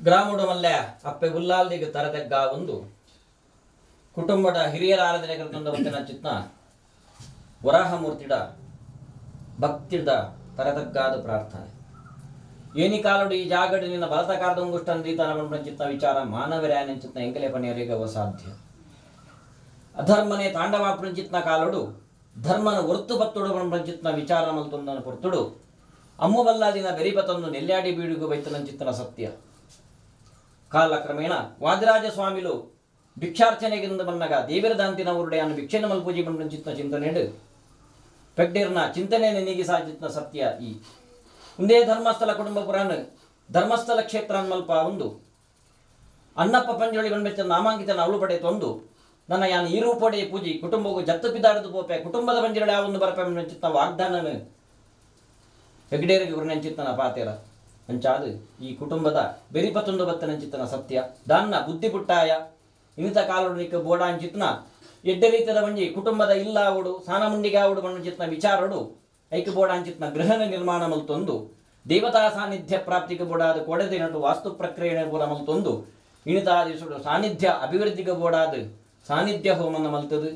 ಗ್ರಾಮಡು ಮಲ್ಲೆ ಅಪ್ಪೆ ಉಲ್ಲಾಲ್ದಿಗೆ ತರತೆಗ್ಗ ಒಂದು ಕುಟುಂಬದ ಹಿರಿಯರ ಆರಾಧನೆ ಕರೆತಂದ ಬತ್ತಿನ ಚಿತ್ನ ವರಾಹಮೂರ್ತಿಡ ಭಕ್ತಿಡ ತರತಗ್ಗಾದ ಪ್ರಾರ್ಥನೆ. ಏನಿ ಕಾಲುಡು ಈ ಜಾಗಡು ನಿನ್ನ ಬಲತಕಾರದ ಉಂಗುಷ್ಟನ್ ರೀತನ ಚಿತ್ನ ವಿಚಾರ ಮಾನವರ್ಯಾನ ಚಿತ್ನ ಎಂಕಲೆ ಪಣಿಯರಿಗೆ ಸಾಧ್ಯ. ಅಧರ್ಮನೇ ತಾಂಡವ ಪೃಂಚಿತ್ನ ಕಾಲುಡು ಧರ್ಮನ ಒರ್ತು ಬತ್ತುಡು ಪಂಚಿತ್ನ ವಿಚಾರ ಮಲ್ತೊಂದನ ಪೊರ್ತುಡು ಅಮ್ಮಬಲ್ಲಾದಿನ ಬೆರಿಬತನ್ನು ನೆಲ್ಯಾಡಿ ಬೀಡುಗು ಬೈತನಂಚಿತ್ತನ ಸತ್ಯ. ಕಾಲಕ್ರಮೇಣ ವಾದಿರಾಜ ಸ್ವಾಮಿಲು ಭಿಕ್ಷಾರ್ಚನೆಗಿಂದ ಬನ್ನಗ ದೇವಿರದಾಂತಿನ ಉರುಡೆಯನ್ನು ಭಿಕ್ಷೆನ ಮಲ್ಪೂಜಿ ಬಂಚಿತ್ನ ಚಿಂತನೆಡು ಪೆಗ್ಡೇರ್ನ ಚಿಂತನೆ ನೆನಿಗಿ ಸಾಜಿತ್ನ ಸತ್ಯ. ಈ ಒಂದೇ ಧರ್ಮಸ್ಥಳ ಕುಟುಂಬ ಪುರಾಣ ಧರ್ಮಸ್ಥಳ ಕ್ಷೇತ್ರ ಮಲ್ಪ ಒಂದು ಅಣ್ಣಪ್ಪ ಪಂಜೊಳಿ ಬಂಬೆಚ್ಚ ನಾಮಾಂಕಿತನ ಅವಳು ಪಡೆ ತೊಂದು ನನ್ನ ಯಾನ್ ಈ ರೂಪಡೆ ಪೂಜಿ ಕುಟುಂಬಗೂ ಜತ್ತು ಪಿದಾರದು ಪೋಪೆ ಕುಟುಂಬದ ಬಂಜಿರಳೆ ಯಾವೊಂದು ಬರಪೆ ಚಿತ್ತ ವಾಗ್ದಾನ ಹೆಗ್ಡೇರಿಗೆ ಗುರುನೆಂಚಿತ್ತನ ಪಾತೇರ ಅಂಚಾದು ಈ ಕುಟುಂಬದ ಬೆರಿಪತೊಂದು ಬತ್ತನಂಚಿತ್ತನ ಸತ್ಯ ದಾನ್ನ ಬುದ್ಧಿ ಪುಟ್ಟಾಯ ಇನ್ನಿತ ಕಾಲುಡಿಕ ಬೋಡಾಂಚಿತ್ನ ಎಡ್ಡೆ ರೀತಿಯ ಒಂಜಿ ಕುಟುಂಬದ ಇಲ್ಲಾವುಡು ಸಾನಮುಂಡಿಗೆ ಆವುಡು ಬಣ್ಣಚಿತ್ನ ವಿಚಾರಡು ಐಕ ಬೋಡಾಂಚಿತ್ನ ಗೃಹನ ನಿರ್ಮಾಣ ಮಲ್ತೊಂದು ದೇವತಾ ಸಾನ್ನಿಧ್ಯ ಪ್ರಾಪ್ತಿಗೆ ಬೋಡಾದ ಕೊಡೆದಿನಟು ವಾಸ್ತು ಪ್ರಕ್ರಿಯೆ ಪೂರ ಮಲ್ತೊಂದು ಇಣಿತಾದಿಸುಡು ಸಾನ್ನಿಧ್ಯ ಅಭಿವೃದ್ಧಿಗೆ ಬೋಡಾದ ಸಾನ್ನಿಧ್ಯ ಹೋಮನ ಮಲ್ತದು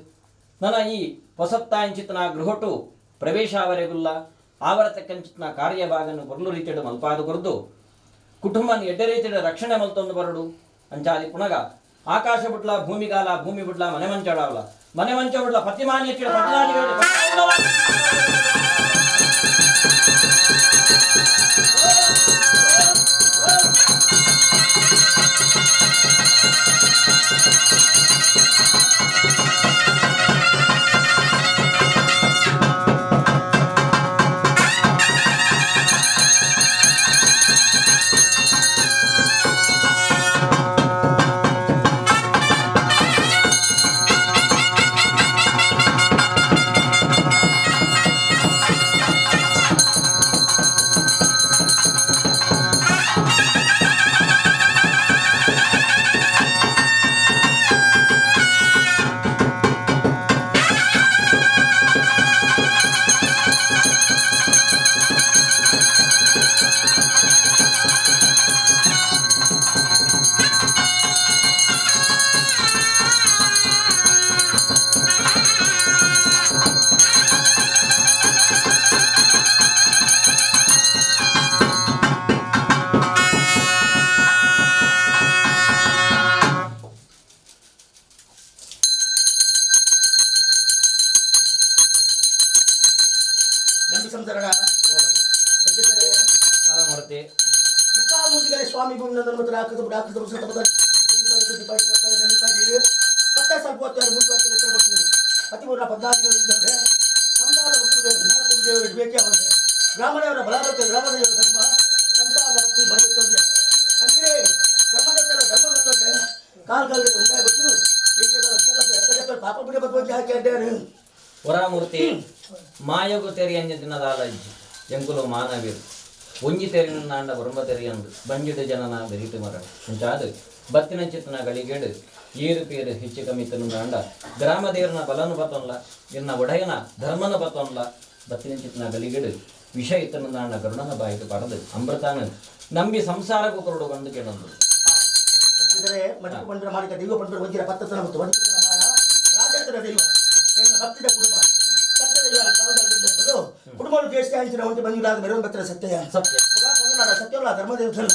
ನನ್ನ ಈ ಹೊಸತ್ತಾಂಚಿತ್ನ ಗೃಹಟು ಪ್ರವೇಶಾವರೆಗುಲ್ಲ ಆವರತಕ್ಕಂಚಿತ್ನ ಕಾರ್ಯಭಾಗನ್ನು ಬರಲು ರೀತಿಯಡು ಮಲ್ಪಾದು ಕೊರದು ಕುಟುಂಬನ ಎಡ್ಡೆ ರೀತಿಯ ರಕ್ಷಣೆ ಮಲ್ತೊಂದು ಬರಡು ಅಂಚಾದಿ ಪುನಗ ಆಕಾಶ ಬುಡ್ಲ ಭೂಮಿಗಾಲ ಭೂಮಿ ಬುಡ್ಲ ಮನೆ ಮಂಚಾಡವಲ ಮನೆ ಮಂಚ ಬುಡ್ಲ ಪತಿಮಾನಿ ವರಾಮೂರ್ತಿ ಮಾಯಗು ತೆರಿಯಂಜ ದಿನದಾಲ ಎಂಕುಲು ಮಾನವೀರು ಒಂಜಿ ತೆರಿನಾಂಡ ಬರುಂಬ ತೆರಿಯಂದು ಬಂಜಿಡು ಜನನ ಬೆರಿತು ಮರಣ ಅಂಚಾದು ಬತ್ತಿನ ಚಿತ್ತನ ಗಳಿಗೇಡು ಏರು ಪೇರು ಹೆಚ್ಚು ಕಮ್ಮಿತನುಂದಾಂಡ ಗ್ರಾಮ ದೇವರನ ಬಲನು ಬತ್ತೊನ್ಲ ಇನ್ನ ಒಡೆಯನ ಧರ್ಮನ ಬತ್ತೊನ್ಲ ಬತ್ತಿನ ಚಿತ್ತನ ಗಳಿಗೇಡು ವಿಷ ಇತ್ತನುಂದಾಂಡ ಗರುಡನ ಬಾಯಿಗೆ ಪಡೆದು ಅಮೃತಾನ ನಂಬಿ ಸಂಸಾರಕ್ಕೂ ಕೊರಡು ಬಂದು ಕೇಳಂದು ಸತ್ಯ ಸತ್ಯ ಸತ್ಯವಲ್ಲ ಧರ್ಮದೇವತಲ್ಲ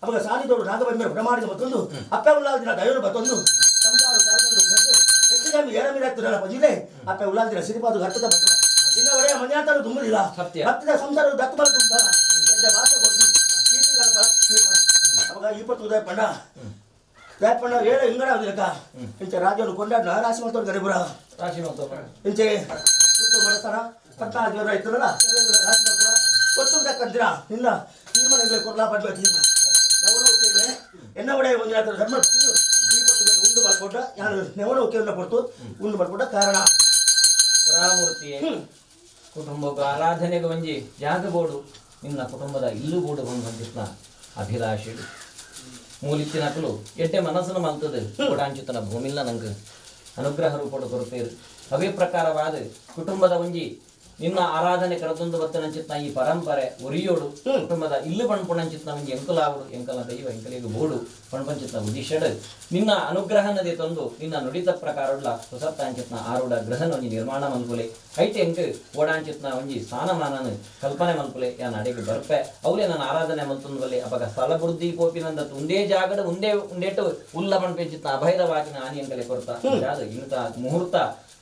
ಅವಾಗ ಸಾಲಿದವರು ನಾಗಬಂದರು ಪ್ರಮಾಣಿಕ ಮತ್ತೊಂದು ಅಪ್ಪ ಉಲ್ಲಾದಿನ ದೈವರು ಮತ್ತೊಂದು ಸಂಸಾರ ಹೆಚ್ಚು ಏರ ಮೀರ ಆಗ್ತಿರಲ್ಲ ಪಂಜಿಲೆ ಅಪ್ಪ ಉಳ್ಳಾಲ್ದಿರ ಸಿರಿಪಾದು ಗರ್ತದ ಬಂದು ಇನ್ನ ಒಡೆಯ ಮಂಜಾತರು ತುಂಬುದಿಲ್ಲ ಭಕ್ತದ ಸಂಸಾರ ದತ್ತು ಬಲ ತುಂಬುತ್ತಾರ ಭಾಷೆ ಕೊಡ್ತು ಅವಾಗ ಇಪ್ಪತ್ತು ಉದಯ ಪಂಡ ದಯಪಣ್ಣ ಏಳು ಹಿಂಗಡ ಅವದಿಲ್ಲಕ್ಕ ಇಂಚೆ ರಾಜ್ಯವನ್ನು ಕೊಂಡಾಡ ರಾಶಿ ಮಾಡ್ತಾರೆ ಗರಿಬುರ ರಾಶಿ ಮಾಡ್ತಾರೆ ಇಂಚೆ ಮಡಸ್ತಾರ ಪಟ್ನಾ ಜ್ವರ ಇತ್ತಲ್ಲ ರಾಶಿ ಮಾಡ್ತಾರ ಒತ್ತು ತಕ್ಕಂತೀರಾ ನಿನ್ನ ತೀರ್ಮಾನ ಕೊಡ್ಲಾ ಪಡ್ಬೇಕು ತೀರ್ಮಾನ ನೆವನ ಕೇಳಿ ಎನ್ನ ಒಡೆಯ ಮಂಜುನಾಥರ ಧರ್ಮ ಉಂಡು ಮಾಡ್ಕೊಟ್ಟ ಯಾರು ನೆವನ ಕೇಳನ್ನ ಕೊಡ್ತು ಉಂಡು ಮಾಡ್ಕೊಟ್ಟ ಕಾರಣ ಪುರಾಮೂರ್ತಿ ಕುಟುಂಬ ಆರಾಧನೆಗೆ ಒಂಜಿ ಜಾಗ ಬೋಡು ನಿನ್ನ ಕುಟುಂಬದ ಇಲ್ಲು ಬೋಡು ಬಂದಿತ್ನ ಅಭಿಲಾಷೆ ಮೂಲಿತ್ತಿನಕಲು ಎಟ್ಟೆ ಮನಸ್ಸನ್ನು ಮಲ್ತದೆ ಕೊಡಾಂಚುತನ ಭೂಮಿಲ್ಲ ನಂಗೆ ಅನುಗ್ರಹ ರೂಪಡು ಕೊರತೇರು ಅವೇ ಪ್ರಕಾರವಾದ ಕುಟುಂಬದ ಒಂಜಿ ನಿನ್ನ ಆರಾಧನೆ ಕರೆದೊಂದು ಬತ್ತನಂಚಿತ್ನ ಈ ಪರಂಪರೆ ಒರಿಯೋಡು ಕುಟುಂಬದ ಇಲ್ಲು ಪಣ್ಪುಣಂಚಿತ್ನ ಒಂಜಿ ಎಂಕಲಾವುಡು ಎಂಕಲ ದೈವ ಎಂಕಲಿಗೆ ಬೋಡು ಪಣ್ಪಂಚಿತ್ನ ಉದಿಷಡು ನಿನ್ನ ಅನುಗ್ರಹನದೇ ತಂದು ನಿನ್ನ ನುಡಿತ ಪ್ರಕಾರವುಳ್ಳ ಹೊಸತ್ತಾಂಚಿತ್ನ ಆರುಡ ಗೃಹನ ಒಂಜಿ ನಿರ್ಮಾಣ ಮನ್ಪುಲೆ ಐತೆ ಎಂಕ್ ಓಡಾಂಚಿತ್ನ ಒಂಜಿ ಸ್ಥಾನಮಾನನ ಕಲ್ಪನೆ ಮನ್ಪುಲೆ ಯಾನ್ ಅಡೆಗೆ ಬರ್ಪೆ ಅವಲೇ ನನ್ನ ಆರಾಧನೆ ಮಲ್ತೊಂದು ಅಪಗ ಸ್ಥಳ ಬುದ್ಧಿ ಪೋಪಿನಂದ ಉಂದೇ ಜಾಗಡ ಉಂದೇ ಉಂಡೇಟು ಉಲ್ಲ ಪಣ್ಪೆಂಚಿತ್ನ ಅಭಯದ ವಾಚಿನ ಆನಿ ಎಂಕಲೆ ಕೊರ್ತ ಇನ್ನುತ ಮುಹೂರ್ತ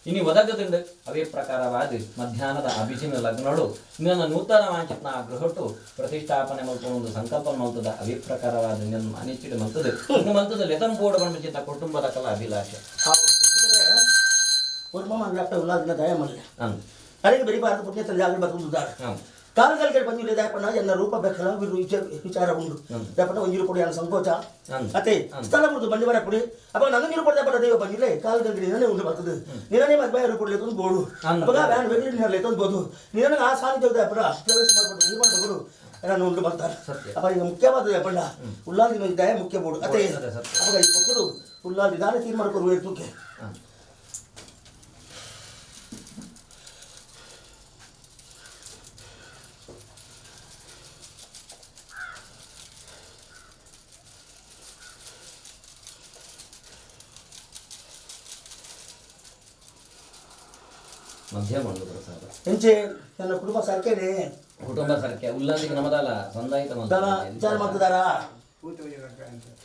ಇನಿ ಒದಗದಿಂದ ಅವೇ ಪ್ರಕಾರವಾದ ಮಧ್ಯಾಹ್ನದ ಅಭಿಜಿನ ಲಗ್ನಡು ನಿನ್ನ ನೂತನ ವಾಂಚಿತ್ನ ಆ ಗೃಹಟ್ಟು ಪ್ರತಿಷ್ಠಾಪನೆ ಮಲ್ಕೊಂಡು ಒಂದು ಸಂಕಲ್ಪ ಮಲ್ತದ ಅವೇ ಪ್ರಕಾರವಾದ ನಿನ್ನ ಅನಿಚ್ಚಿಡ ಮಲ್ತದೆ ಇನ್ನು ಮಲ್ತದ ಲೆತಂಪೋಡು ಬಂದಿದ್ದ ಕುಟುಂಬದ ಕಲ ಅಭಿಲಾಷೆ ಅರೆಗೆ ಬೆರಿಬಾರದು ಪುಣ್ಯ ಜಾಗೃತಿ ಬರ್ತುದಾರೆ ಕಾಲಗಳಿಗೆ ಬಂದಿಲ್ಲ ದಯಪಣ್ಣ ಎನ್ನ ರೂಪ ಬೇಕಲ್ಲ ವಿಚಾರ ಉಂಡು ದಯಪಣ್ಣ ಒಂಜಿರು ಕೊಡಿ ಅನ್ನೋ ಸಂಕೋಚ ಅತ್ತೆ ಸ್ಥಳ ಬಿಡುದು ಬಂಡಿ ಬರ ಕೊಡಿ ಅಪ್ಪ ನನ್ನ ನೀರು ಕೊಡದೆ ಬರ ದೈವ ಬಂದಿಲ್ಲ ಕಾಲಗಳಿಗೆ ನಿನ್ನೆ ಉಂಡು ಬರ್ತದೆ ನಿನ್ನೆ ಮದ್ಬಾಯ ರೂಪ ತಂದು ಬೋಡು ಅವಾಗ ಬ್ಯಾನ್ ಬೆಂಗಳೂರಿನಲ್ಲಿ ತಂದು ನಿನ್ನ ಆ ಸಾನ್ನಿಧ್ಯ ದಯಪಣ್ಣ ಪ್ರವೇಶ ಮಾಡಿಕೊಂಡು ಜೀವನ ನಾನು ಉಂಡು ಬರ್ತಾರೆ ಅಪ್ಪ ಈಗ ಮುಖ್ಯವಾದ ದಯಪಣ್ಣ ಉಲ್ಲಾದಿನ ದಯ ಮುಖ್ಯ ಬೋಡು ಅತ್ತೆ ಅವಾಗ ಈ ಕೊಟ್ಟರು ಉಲ್ಲಾದಿ ದಾನ ತೀರ್ಮಾನ ಕೊಡುವ ಇರ್ತಕ್ಕೆ ಮಧ್ಯ ಮಾಡುದು ಪ್ರಸಾದ ಎಂಚೆ ನನ್ನ ಕುಟುಂಬ ಸರ್ಕೇನೆ ಕುಟುಂಬ ಸರ್ಕೆ ಉಲ್ಲಂದಿಗೆ ನಮದಲ್ಲ ಸಂದಾಯಿತ ವಿಚಾರ ಮಾಡ್ತಿದಾರ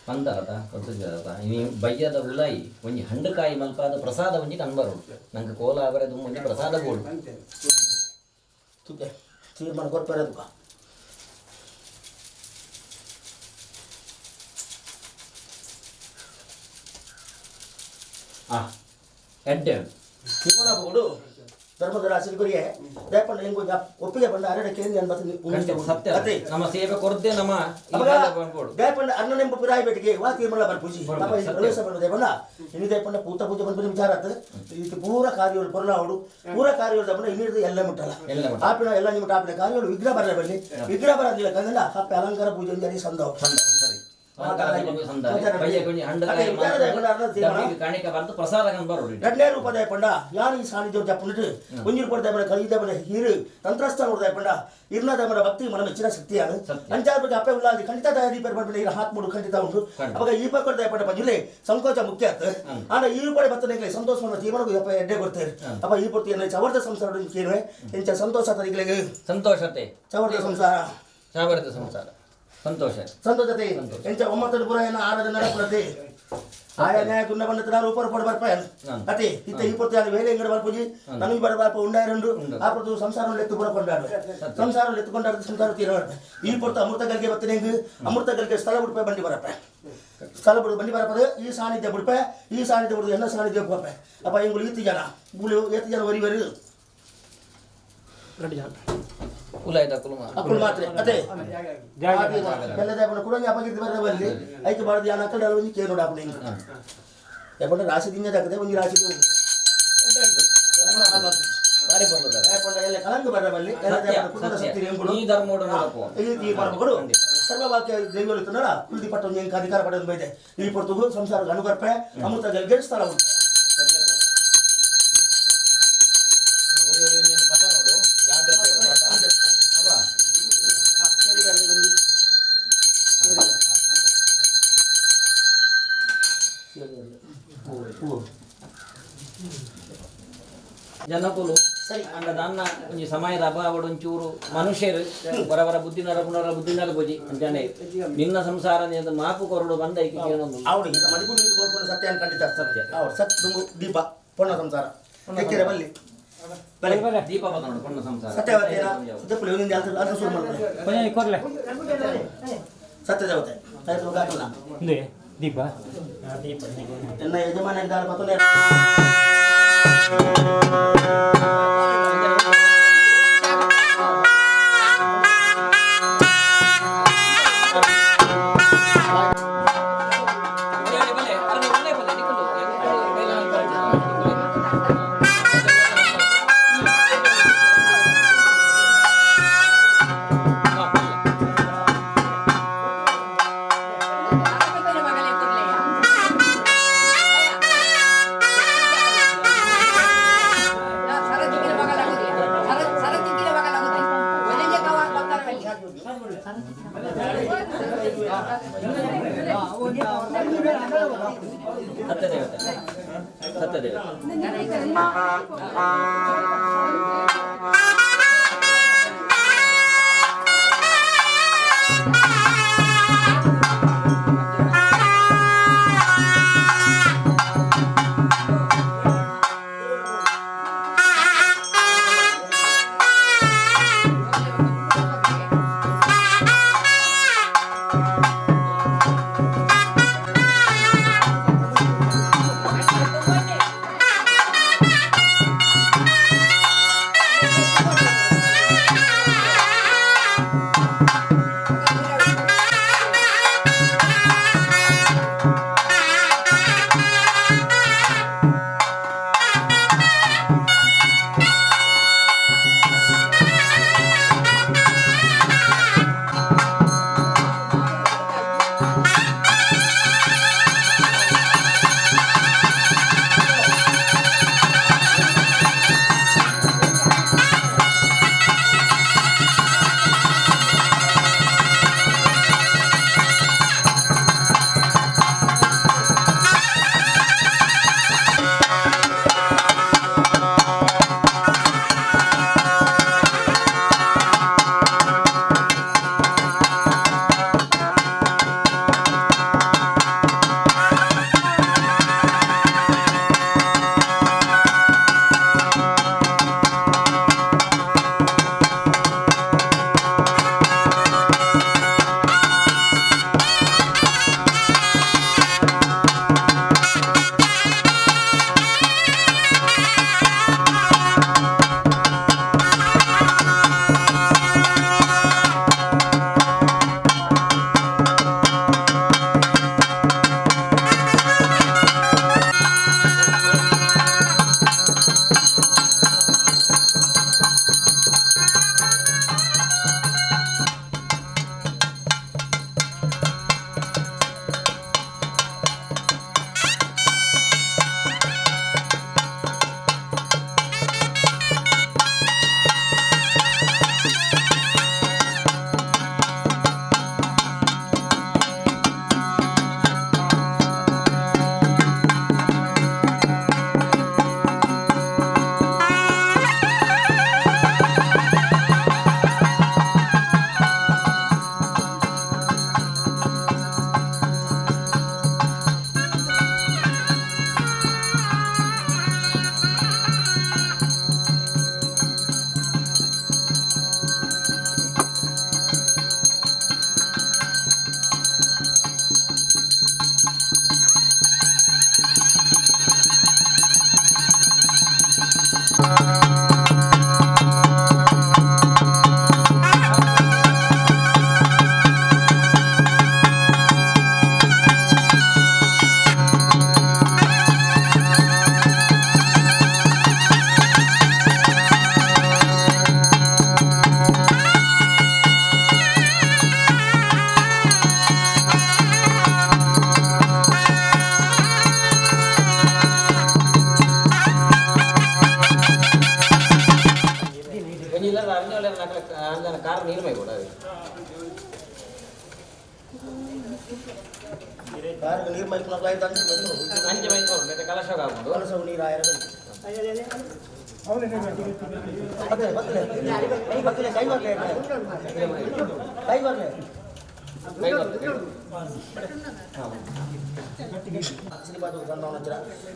ಪಂದರತ ಕೊತ್ತುಜರತ ಇನಿ ಬಯ್ಯದ ಉಲಾಯಿ ಒಂಜಿ ಹಂಡುಕಾಯಿ ಮಲ್ಪಾದ ಪ್ರಸಾದ ಒಂಜಿ ಕನ್ಬರು ನಂಗೆ ಕೋಲ ಅವರೆ ಒಂಜಿ ಪ್ರಸಾದ ಬೋಡು ತುಕೆ ತೀರ್ಮಾನ ಕೊರ್ಪೇರ ತುಕ ಆ ಎಡ್ಡೆ ತೀರ್ಮಾನ ಬೋಡು ಧರ್ಮದ ರಾಶಿಗಳಿಗೆ ದಯಪಂಡ ಹೆಂಗು ಒಪ್ಪಿಗೆ ಬಂದ ಅರಡ ಕೇಂದ್ರ ಸತ್ಯ ನಮ್ಮ ಸೇವೆ ಕೊರದೆ ನಮ್ಮ ದಯಪಂಡ ಅನ್ನ ಪಿರಾಯಿ ಬೇಟಿಗೆ ವಾ ತೀರ್ಮಲ ಬರ್ಪೂಜಿ ನಮ್ಮ ಪ್ರವೇಶ ಬಂದ ದಯಪಂಡ ಇನ್ನು ದಯಪಂಡ ಪೂತ ಪೂಜೆ ಬಂದ ವಿಚಾರ ಆತ ಇದು ಪೂರ ಕಾರ್ಯಗಳು ಪೊರ್ಲಾವಡು ಪೂರ ಕಾರ್ಯಗಳು ದಯಪಂಡ ಇನ್ನಿಡ್ದು ಎಲ್ಲ ಮುಟ್ಟಲ್ಲ ಆಪಿನ ಎಲ್ಲ ನಿಮ್ಮ ಆಪಿನ ಕಾರ್ಯಗಳು ವಿಗ್ರಹ ಬರಲ್ಲ ಬರಲಿ ವಿಗ್ರಹ ಬರಲಿಲ್ಲ ಕಂದಲ್ಲ ಅಪ್ಪ ಅಲಂಕಾರ ಪೂಜೆ ಅಂಜರಿ ಸಂದವ ಸರಿ ಎರಡನೇ ರೂಪ ದಯಪಂಡ ಯಾರು ಈ ಸಾನ್ನಿಧ್ಯ ಜಪ್ಪನಿಟ್ಟು ಒಂಜಿರು ಪಡ ದಯಪಂಡ ಕಲಿ ದಯಪಂಡ ಹೀರು ತಂತ್ರಸ್ಥಾನ ದಯಪಂಡ ಇರ್ನ ದಯಪಂಡ ಭಕ್ತಿ ಮನ ಮೆಚ್ಚಿನ ಶಕ್ತಿಯಾನು ಅಂಚಾದ ಬಗ್ಗೆ ಅಪ್ಪೆ ಉಳ್ಳಾದಿ ಖಂಡಿತ ದಯ ಪೇರ್ ಪಡ್ಬಿಡ ಇರ ಹಾತ್ ಮೂಡು ಖಂಡಿತ ಉಂಟು ಅವಾಗ ಈ ಪಕ್ಕ ದಯಪಂಡ ಪಂಜುಲೆ ಸಂಕೋಚ ಮುಖ್ಯ ಆತು ಆನ ಈ ರೂಪಡೆ ಬತ್ತನೆ ಸಂತೋಷ ತೀರ್ಮಾನ ಅಪ್ಪ ಎಡ್ಡೆ ಕೊಡ್ತಾರೆ ಅಪ್ಪ ಈ ಪೂರ್ತಿ ಚವರ್ದ ಸಂಸಾರ ಕೇಳುವೆ ಇಂಚ ಸಂತೋಷ ತರಿಗಳಿಗೆ ಸಂತೋಷತೆ ಚವರ್ದ ಸಂಸಾರ ಚವರ್ದ ಸಂಸಾರ ಸಂತೋಷ ಸಂತೋಷತೆ ಎಂಚ ಒಂಬತ್ತು ಪುರ ಏನ ಆರಾಧನೆ ನಡಪುರತೆ ಆಯಾ ನ್ಯಾಯ ಗುಣ ಬಂದ ರೂಪ ರೂಪ ಬರ್ಪ ಅತಿ ಇತ್ತ ಈ ಪೊರ್ತು ಯಾರು ವೇಲೆ ಇಂಗಡ ಬರ್ಪುಜಿ ನಮಗೆ ಬರ ಬರ್ಪ ಉಂಡಾಯರಂಡು ಆ ಪೊರ್ತು ಸಂಸಾರ ಲೆತ್ತು ಪುರ ಕೊಂಡಾಡು ಸಂಸಾರ ಲೆತ್ತು ಕೊಂಡಾಡ ಸಂಸಾರ ತೀರ ಈ ಪೊರ್ತು ಅಮೃತ ಗಲ್ಗೆ ಬತ್ತನೆ ಅಮೃತ ಗಲ್ಗೆ ಸ್ಥಳ ಬಿಡ್ಪೆ ಬಂಡಿ ಬರಪ್ಪ ಸ್ಥಳ ಬಿಡು ಬಂಡಿ ಬರಪದ ಈ ಸಾನ್ನಿಧ್ಯ ಬಿಡ್ಪೆ ಈ ಸಾನ್ನಿಧ್ಯ ಬಿಡುದು ಎನ್ನ ಸಾನ್ನಿಧ್ಯ ಹೋಪೆ ಅಪ್ಪ ಇಂಗುಳು ಈತಿ ಜನ ಗುಳು ಏತಿ ಜನ ವರಿ ವರಿ ಅಕ್ಕಳು ಮಾತ್ರ ಅದೇ ಎಲ್ಲ ದೇವನ ಕೂಡ ಅಪಕೀರ್ತಿ ಬರದೆ ಬರಲಿ ಐಕೆ ಬಾರದು ಯಾನ ಅಕ್ಕಡೆ ಒಂಜಿ ಕೇನು ಡಾಪುನ ಹಿಂಗೆ ಯಾಕಂದ್ರೆ ರಾಶಿ ದಿಂಜ ದಾಕದೆ ಒಂಜಿ ರಾಶಿ ಎಲ್ಲ ಕಲಂಗ ಬರ ಬರಲಿ ಎಲ್ಲ ದೇವನ ಕುಟುಂಬದ ಶಕ್ತಿ ಎಂಬುದು ಈ ಧರ್ಮೋಡು ಈ ಪರ್ವಗಳು ಸರ್ವವಾಕ್ಯ ದೈವರು ಇತ್ತನಲ್ಲ ಕುಲ್ದಿ ಪಟ್ಟ ಒಂದು ಅಧಿಕಾರ ಪಡೆದು ಬೈದೆ ಈ ಪೊರ್ತುಗು ಸಂಸಾರ ಅನುಗರ್ಪೆ ಅಮೃತ ಗಲ್ಗೆ ಸ್ಥಳ ಉಂಟು ಜನಕುಲು ಸರಿ ಅಂಡ ದಾನ್ನ ಒಂಜಿ ಸಮಯದ ಅಭಾವಡು ಒಂಚೂರು ಮನುಷ್ಯರು ಬರಬರ ಬುದ್ಧಿ ನರ ಪುನರ ಬುದ್ಧಿ ನರ ಅಂಚಾನೆ ನಿನ್ನ ಸಂಸಾರ ಮಾಪು ಕೊರಡು ಬಂದ ಸತ್ಯ ಖಂಡಿತ ಸತ್ಯ ಸತ್ ದೀಪ. ಪೊಣ್ಣ ಸಂಸಾರ ತೆಕ್ಕೆರೆ ಬಲ್ಲಿ ಬಲೆ ದೀಪ ಬಂದ ಪೊಣ್ಣ ಸಂಸಾರ ಸತ್ಯವತಿಯ ಸತ್ಯಪುಲಿ ಒಂದೊಂದು ಅಲ್ತ ಶುರು ಮಾಡ್ತಾರೆ ಕೊರ್ಲೆ ಸತ್ಯದೇವತೆ ಆಯ್ತು ಗಾಟಲ್ಲ ದೀಪ ದೀಪ ಎನ್ನ ಯಜಮಾನ ಇದ್ದಾರೆ ಪತ್ತೊಂದು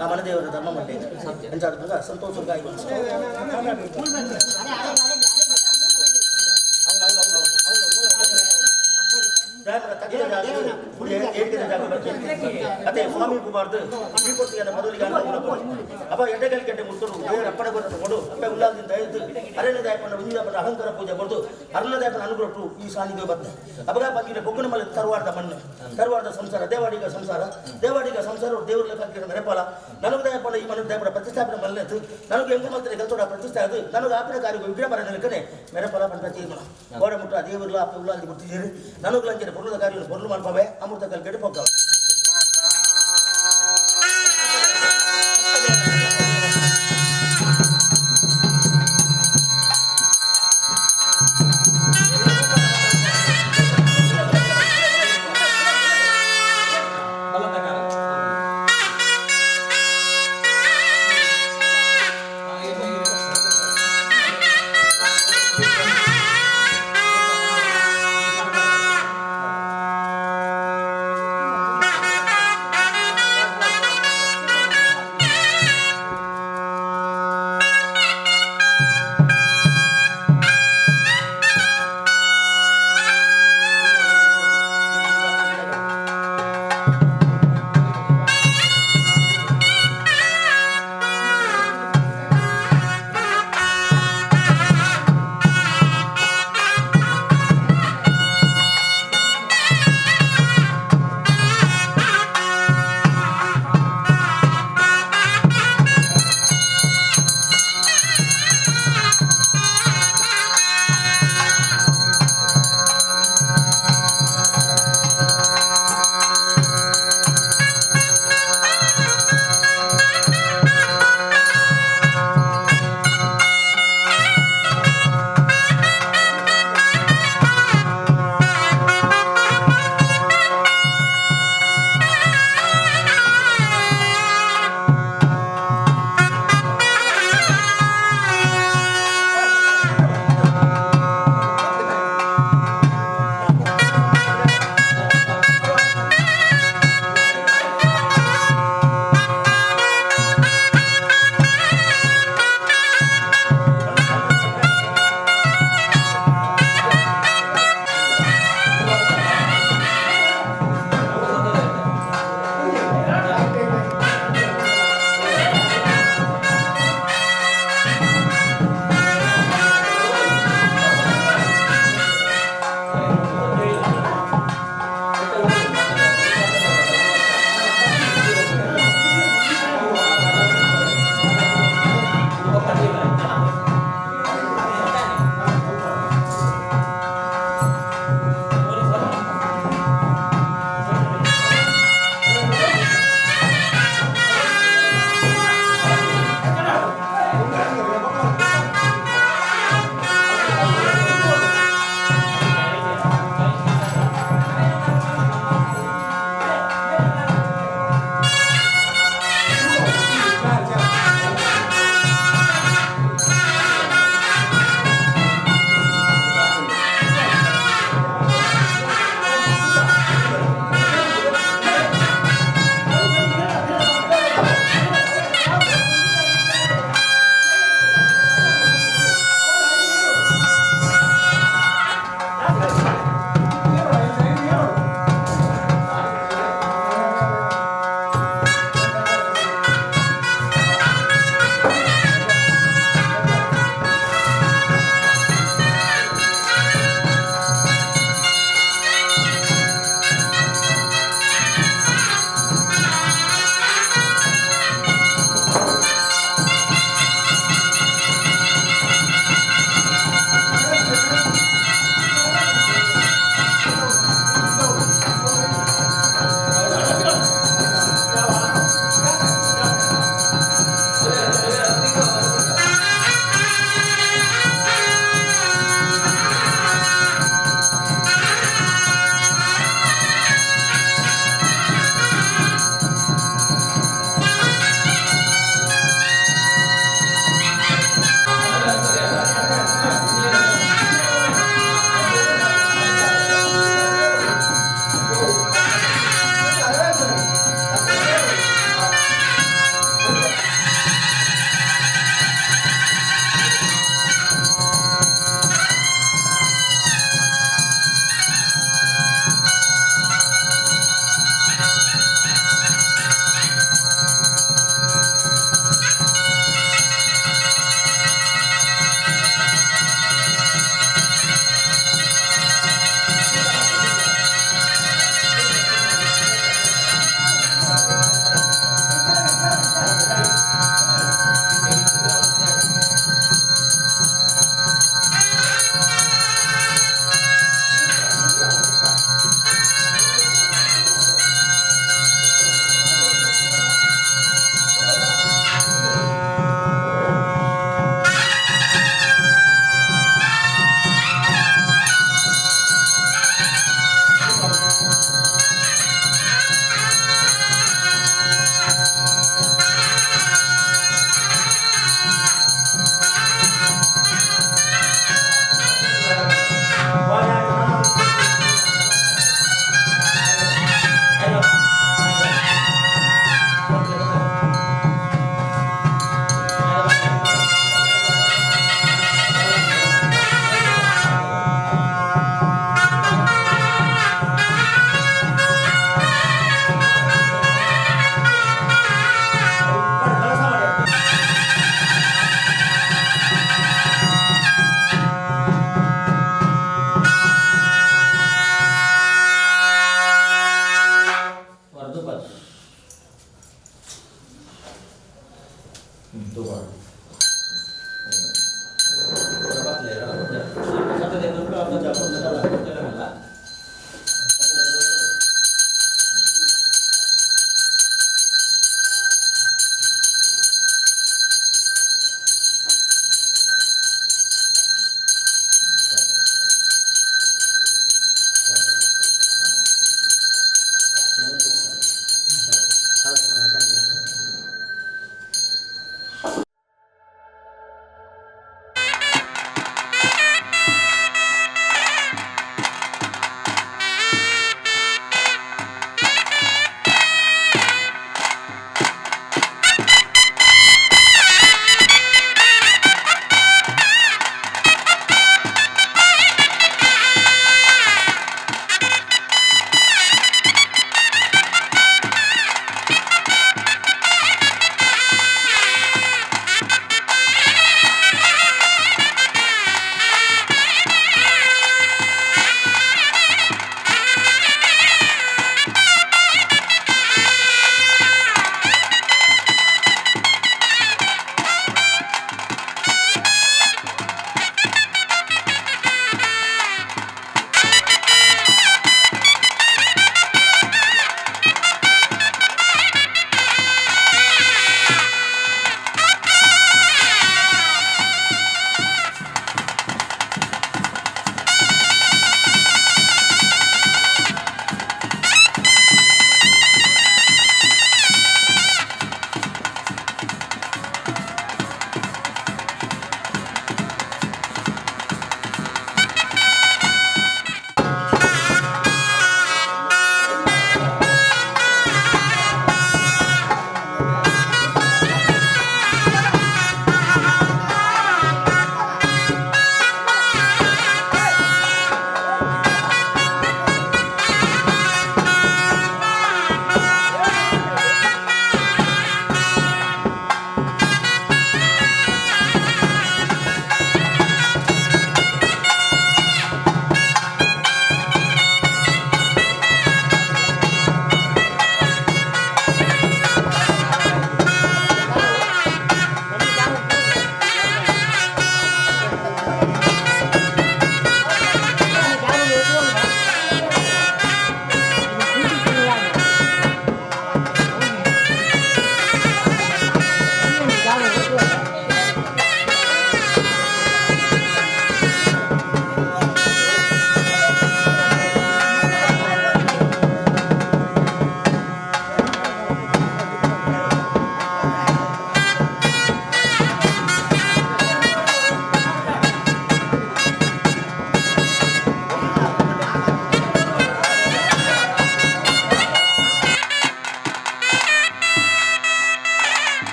ಆ ಮನದೇವರ ಧರ್ಮ ಮಂಡೆ ಅಂಚಾದ ಸಂತೋಷ ಅದೇ ಸ್ವಾಮಿ ಕುಮಾರ್ದು ಈ ಕೊಟ್ಟಿಗೆ ಮೊದಲಿಗೆ ಅಪ್ಪ ಎಡ್ಡೆಗಲ್ ಗಂಟೆ ಮುಟ್ಟರು ದೇವರ ಅಪ್ಪಣೆ ಕೊಡು ಅಪ್ಪ ಉಲ್ಲಾಸದಿಂದ ಎದ್ದು ಅರಣ್ಯ ದಾಯಪನ ಉಂಜಪನ ಅಹಂಕಾರ ಪೂಜೆ ಕೊಡ್ದು ಅರಣ್ಯ ದಾಯಪನ ಅನುಗ್ರಹ ಈ ಸಾನಿಗೆ ಬತ್ತೆ ಅಪಗ ಬಂದಿರ ಬೊಗ್ಗುನ ಮಲೆ ತರುವಾರದ ಮಣ್ಣು ತರುವಾರದ ಸಂಸಾರ ದೇವಾಡಿಗ ಸಂಸಾರ ದೇವಾಡಿಗ ಸಂಸಾರ ದೇವರ ಲೆಕ್ಕ ಮೆರಪಾಲ ನನಗೆ ದಯಪನ ಈ ಮನೆ ದಯಪನ ಪ್ರತಿಷ್ಠಾಪನೆ ಮಲ್ಲೆತ್ತು ನನಗೆ ಹೆಂಗು ಮಾತ್ರ ಕಲ್ತೋಡ ಪ್ರತಿಷ್ಠೆ ಅದು ನನಗೆ ಆಪಿನ ಕಾರ್ಯ ವಿಗ್ರಹ ಬರ ನಿಲ್ಕನೆ ಮೆರಪಾಲ ಪಂಡ ತೀರ್ಮಾನ ಕೋಡ ಮುಟ್ಟ ದೇವರ್ಲ ಅಪ್ಪ ಉಲ್ಲಾದಿ ಬಿಡ್ತಿದ್ದೀರಿ ನನಗೆ ಲಂಚನೆ ಪೊರ್ಲದ ಕಾರ್ಯ ಪೊರ್ಲು ಮಾಡ್ಪವೆ ಅಮೃತ ಕಲ್ಗಡೆ ಪೋಗ್ತವೆ.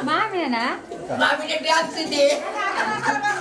ಮಾಮಿನ ಮಾಮಿನ ಡ್ಯಾನ್ಸ್ ಇದೆ. ಆ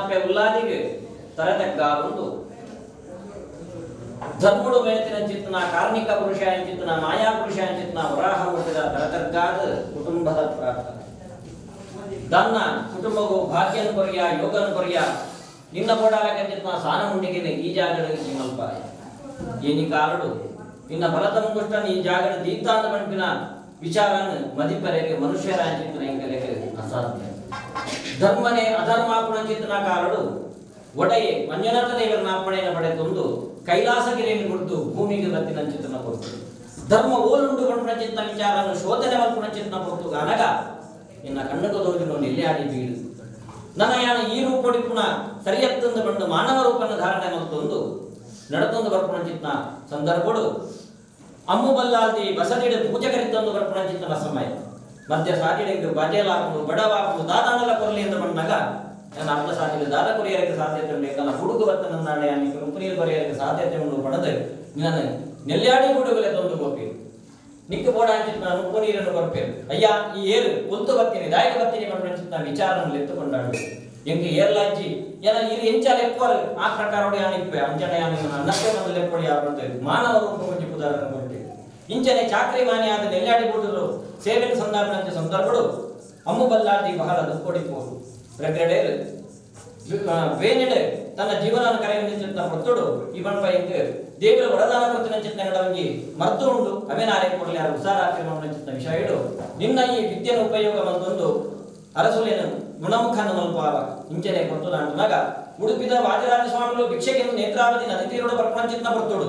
ನಿನ್ನಾಪೆ ಉಲ್ಲಾದಿಗೆ ತರತಗ್ಗಾಗುಂದು ಧರ್ಮುಡು ಮೇತಿನ ಚಿತ್ತನ ಕಾರ್ಮಿಕ ಪುರುಷ ಚಿತ್ತನ ಮಾಯಾ ಪುರುಷ ಚಿತ್ತನ ವರಾಹ ಮೂರ್ತಿದ ತರತಗ್ಗಾದ ಕುಟುಂಬದ ಪ್ರಾರ್ಥನೆ. ದನ್ನ ಕುಟುಂಬಗೂ ಭಾಗ್ಯನ ಕೊರಿಯ ಯೋಗನ ಕೊರಿಯ ನಿನ್ನ ಬೋಡಾಲಕ್ಕೆ ಚಿತ್ತನ ಸಾನ ಮುಂಡಿಗೆ ಈ ಜಾಗಗಳಿಗೆ ನಿಮ್ಮಲ್ಪಾಯ ಏನಿ ಕಾಲಡು ನಿನ್ನ ಬಲತ ಮುಂಗುಷ್ಟನ ಈ ಜಾಗಡ ದೀತಾಂತ ಮಣ್ಪಿನ ವಿಚಾರನ ಮದಿಪರೆಗೆ ಮನುಷ್ಯರ ಚಿತ್ತನ ಎಂಗಲೆಗೆ ಅಸಾಧ್ಯ. ಧರ್ಮನೇ ಅಧರ್ಮಾಪುಣ ಚಿತ್ತನ ಕಾಲಡು ಒಡೆಯೇ ಮಂಜುನಾಥ ದೇವರನ್ನ ಅಪ್ಪಣೆಯನ್ನು ಪಡೆತೊಂದು ಕೈಲಾಸಗಿರಿಯನ್ನು ಕುರಿತು ಭೂಮಿಗೆ ಬತ್ತಿನ ಚಿತ್ತನ ಕೊಡ್ತು. ಧರ್ಮ ಓಲುಂಡು ಕೊಂಡ ಚಿತ್ತನ ವಿಚಾರನ್ನು ಶೋಧನೆ ಮಲ್ಪುಣ ಚಿತ್ತನ ಕೊಡ್ತು. ಅನಗ ನಿನ್ನ ಕಣ್ಣು ತೋಜಿನ ನೆಲ್ಲಾಡಿ ಬೀಳು ನನ್ನ ಯಾನ ಈ ರೂಪಡಿಪುಣ ಸರಿಯತ್ತಂದು ಬಂದು ಮಾನವ ರೂಪನ್ನು ಧಾರಣೆ ಮಲ್ತೊಂದು ನಡತೊಂದು ಬರ್ಪುಣ ಚಿತ್ತನ ಸಂದರ್ಭಡು ಅಮ್ಮು ಬಲ್ಲಾಲ್ದಿ ಬಸದಿಡ ಪೂಜೆ ಕರಿತಂದು ಬರ್ಪುಣ ಚಿತ್ತನ ಸಮಯ ಮಧ್ಯ ಸಾಟಿಡೆಂದು ಬಜೆಲಾಪುಡು ಬಡವಾಪುಡು ದಾದಾನಲ ಕೊರಲಿ ಎಂದು ಬಂದಾಗ ನಾನು ಅರ್ಧ ಸಾಧ್ಯತೆ ದಾದ ಕೊರಿಯರಿಗೆ ಸಾಧ್ಯತೆ ಉಂಟು ನನ್ನ ಹುಡುಗು ಬತ್ತ ನನ್ನ ಉಪ್ಪು ಕೊರಿಯರಿಗೆ ಸಾಧ್ಯತೆ ಉಂಟು ಪಡೆದು ನನ್ನ ನೆಲ್ಯಾಡಿ ಹುಡುಗಲೆ ತಂದು ಗೋಪಿ ನಿಕ್ಕ ಬೋಡ ಅಂಚಿತ್ ನಾನು ಉಪ್ಪು ನೀರನ್ನು ಕೊರ್ಪೇರು ಅಯ್ಯ ಈ ಏರು ಒಲ್ತು ಬತ್ತೀನಿ ದಾಯಕ ಬತ್ತೀನಿ ಪಂಚಿತ್ ನಾನು ವಿಚಾರವನ್ನು ಎತ್ತುಕೊಂಡಾಡು ಎಂಗೆ ಏರ್ಲಾಂಚಿ ಏನ ಇರು ಎಂಚಾಲ ಎಪ್ಪರು ಆ ಪ್ರಕಾರ ಯಾನಿಪ್ಪೆ ಅಂಚನೆ ಯಾನು ಅನ್ನಕ್ಕೆ ಬಂದು ಲೆಪ್ಪಡಿ ಯಾರು ಮಾನವ ರೂಪ ಕೊಂಚಿ ಪುದಾರನ್ನು ಕೊಟ್ಟೆ ಇಂಚನೆ ಚಾಕ್ರಿ ಮಾನ್ಯಾದ ನೆಲ್ಯಾಡಿ ಬೂಟರು ಸೇವೆನ ಸಂದರ್ಭ ಸಂದರ್ಭಡು ಅಮ್ಮು ಬಲ್ಲಾದಿ ಬಹಳ ದುಃಖೊಡಿಪೋರು ಪ್ರಗ್ರಡೇರು ವೇನೆಡೆ ತನ್ನ ಜೀವನ ಕರೆಯುತ್ತಿದ್ದ ಹೊತ್ತುಡು ಈ ಬಣ್ಪ ಇಂಕ್ ದೇವರ ವರದಾನ ಕೊಡ್ತಿನ ಚಿತ್ತನಡವಂಗಿ ಮರ್ತು ಉಂಡು ಅವೇನಾರೆ ಕೊಡಲಿ ಯಾರು ಉಸಾರಾತಿರುವ ಚಿತ್ತ ವಿಷಯ ಇಡು ನಿನ್ನ ಈ ವಿದ್ಯೆನ ಉಪಯೋಗ ಬಂದೊಂದು ಅರಸುಲೇನು ಗುಣಮುಖನ ಮಲ್ಪಾವ ಇಂಚನೆ ಕೊಡ್ತು ನಾಗ ಉಡುಪಿದ ವಾದಿರಾಜ ಸ್ವಾಮಿಗಳು ಭಿಕ್ಷೆಗೆಂದು ನೇತ್ರಾವತಿ ನದಿ ತೀರೋಡು ಬರ್ಪಣ ಚಿತ್ತ ಬರ್ತೋಡು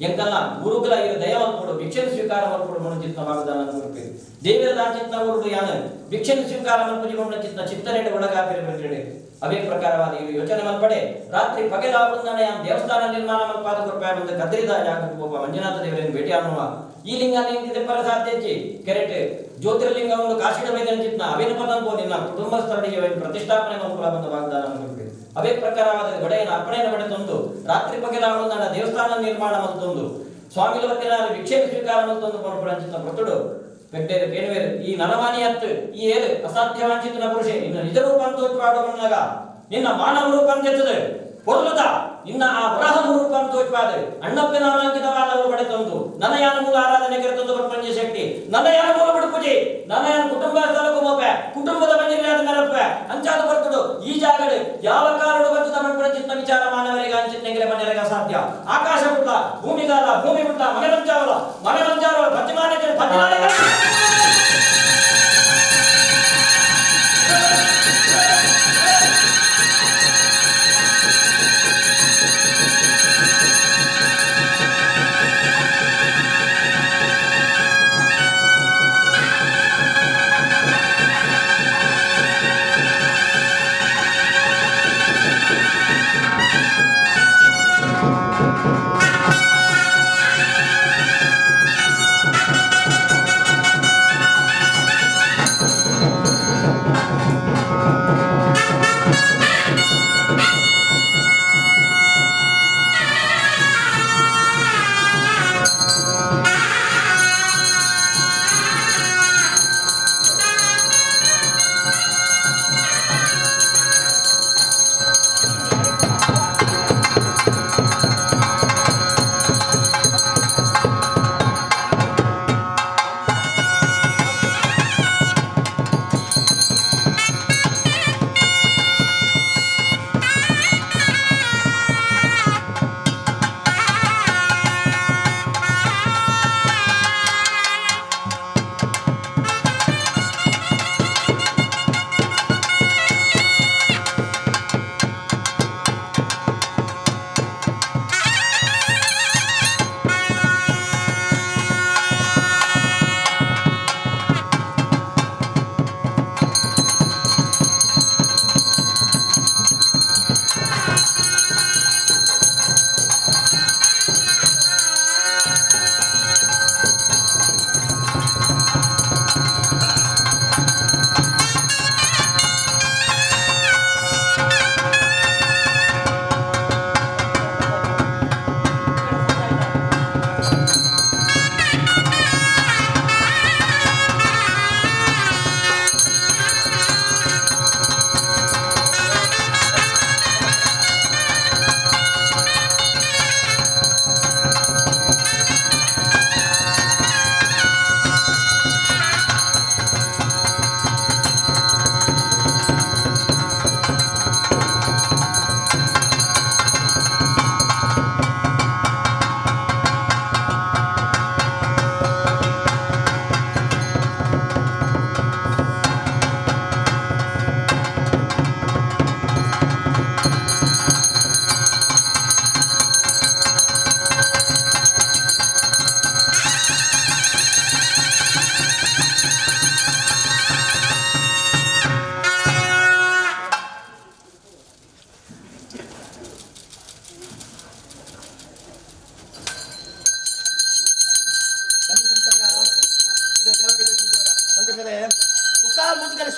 ಎಂಕಲ್ಲ ಗುರುಗಳ ಇರು ದಯ ಮಲ್ಪೋಡು ಭಿಕ್ಷೆನ ಸ್ವೀಕಾರ ಮಲ್ಪೋಡು ಮನು ಚಿತ್ತ ವಾಗ್ದಾನ ಕೊಡ್ಪೇರು ದೇವರ ದಾಚಿತ್ತ ಊರುಡು ಯಾನ ಭಿಕ್ಷೆನ ಸ್ವೀಕಾರ ಮಲ್ಪುಜಿಗೊಂಡ ಚಿತ್ತ ಚಿತ್ತನೆಡೆ ಒಳಗಾಪಿರ ಬಂದಿಡೆ ಅವೇ ಪ್ರಕಾರವಾದ ಇರು ಯೋಚನೆ ಮಲ್ಪಡೆ ರಾತ್ರಿ ಪಗೆಲಾವೃಂದನೆ ದೇವಸ್ಥಾನ ನಿರ್ಮಾಣ ಮಲ್ಪಾದ ಕೊರ್ಪಾಯ ಬಂದ ಕದ್ರಿದ ಜಾಗಕ್ಕೆ ಹೋಗುವ ಮಂಜುನಾಥ ದೇವರನ್ನು ಭೇಟಿ ಅನ್ನುವ ಈ ಲಿಂಗ ನಿಂತಿದೆ ಪರ ಸಾಧ್ಯಚ್ಚಿ ಕೆರೆಟ್ ಜ್ಯೋತಿರ್ಲಿಂಗವನ್ನು ಕಾಶಿಡ ಮೈದಾನ ಚಿತ್ನ ಅವೇನು ಪದಂ ನಿನ್ನ ಕುಟುಂಬಸ್ಥರಿಗೆ ಪ್ರತಿಷ್ಠಾಪನೆ ಮಲ್ಪುಲ ಬಂದ ವಾಗ್ದಾನ ಕೊಡ್ಪೇರು ಅವೇ ಪ್ರಕಾರವಾದ ಒಡೆಯನ ಅರ್ಪಣೆಯನ್ನು ಪಡೆತೊಂದು ರಾತ್ರಿ ಪಗೆಲಾವೃಂದನ ದೇವಸ್ಥಾನ ನಿರ್ಮಾಣ ಮಲ್ತೊಂದು ಸ್ವಾಮಿಲ ವತಿನ ಭಿಕ್ಷೆ ಸ್ವೀಕಾರ ಮಲ್ತೊಂದು ಪರಪುರಂಚಿತ ಪ್ರತುಡು ಪೆಟ್ಟೇರು ಕೇಳುವೇರು ಈ ನರಮಾನಿ ಹತ್ತು ಈ ಏರು ಅಸಾಧ್ಯವಾಂಚಿತನ ಪುರುಷೆ ನಿನ್ನ ನಿಜ ರೂಪಾಂತೋಚ್ಪಾಡುವನ್ನಾಗ ನಿನ್ನ ಮಾನವ ರೂಪಾಂತೆತ್ತದೆ ಪೊರ್ಲುದ ನಿನ್ನ ಆ ವರಾಹ ರೂಪಾಂತೋಚ್ಪಾದ ಅಣ್ಣಪ್ಪ ನಾಮಾಂಕಿತವಾದವರು ಪಡೆತಂದು ನನ್ನ ಯಾನ ಮೂಲ ಆರಾಧನೆ ಕರೆತಂದು ಪ್ರಪಂಚ ಶಕ್ತಿ ನನ್ನ ಯಾನ ಮೂಲ ಬಿಡುಪುಜಿ ನನ್ನ ಯಾನ ಕುಟುಂಬ ಸ್ಥಳಕ್ಕೂ ಮೋಪೆ ಕುಟುಂಬದ ಬಂಜಿರ್ಲಾದ ಮೆರಪೆ ಅಂಚಾದ ಬರ್ತಡು ಈ ಜಾಗಡು ಯಾವ ಕಾರಣ ಬರ್ತದ ಮಣ್ಪುರಂಚಿತ್ನ ವಿಚಾರ ಮಾನವರಿಗೆ ಅಂಚಿತ್ನೆಂಗಿಲೆ ಮನೆಯರಿಗೆ ಅಸಾಧ್ಯ. ಆಕಾಶ ಬಿಟ್ಟ ಭೂಮಿಗಾಲ ಭೂಮಿ ಬಿಟ್ಟ ಮನೆ ಮಂಚಾವಲ ಮನೆ ಮಂಚಾವಲ ಭಜಿಮಾನ ಭಜಿಮಾನ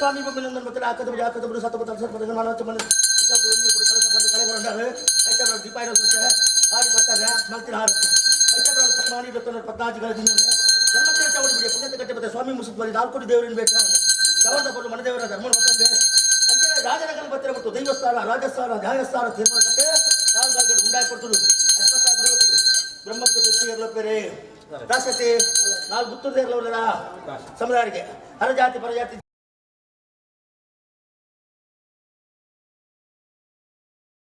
ಸ್ವಾಮಿ ಬೊಮ್ಮಿನಂದನ್ ಬತ್ತಲ ಆಕದ ಬಿಡಿ ಆಕದ ಬಿಡು ಸತ ಬತ್ತ ಸತ ಬತ್ತ ಮಾನವ ಚಮನ ಒಂಜಿ ಬಿಡು ಕಳಸ ಬಂದು ಕಳೆ ಬರಂಡಾರು ಐತ ಬರ ದೀಪಾಯ ಸುತ್ತೆ ಆಡಿ ಬರ್ತಾರೆ ಮಲ್ತಿನ ಹಾರು ಐತ ಬರ ಮಾನಿ ಬೆತ್ತನ ಪದ್ನಾಜಿ ಗಳ ದಿನ ಧರ್ಮಕ್ಕೆ ಚಾವಡಿ ಬಿಡಿ ಪುಣ್ಯತೆ ಕಟ್ಟೆ ಬತ್ತೆ ಸ್ವಾಮಿ ಮುಸುತ್ ಬರಿ ನಾಲ್ಕು ಕೋಟಿ ದೇವರಿನ ಭೇಟಿ ಚಾವದ ಬರು ಮನದೇವರ ಧರ್ಮ ಬತ್ತಂದೆ ಅಂಚನೆ ರಾಜನಗರ ಬತ್ತಿರ ಮತ್ತು ದೈವಸ್ಥಾನ ರಾಜಸ್ಥಾನ ನ್ಯಾಯಸ್ಥಾನ ತೀರ್ಮಾನ ಕಟ್ಟೆ ನಾಲ್ಕು ಉಂಡಾಯಿ ಕೊಡ್ತರು ಎಪ್ಪತ್ತಾರು ಬ್ರಹ್ಮ ಬೇರೆ ರಾಷ್ಟ್ರತೆ ನಾಲ್ಕು ಗುತ್ತೂರು ಸಮುದಾಯಕ್ಕೆ ಹರಜಾತಿ ಪರಜಾತಿ.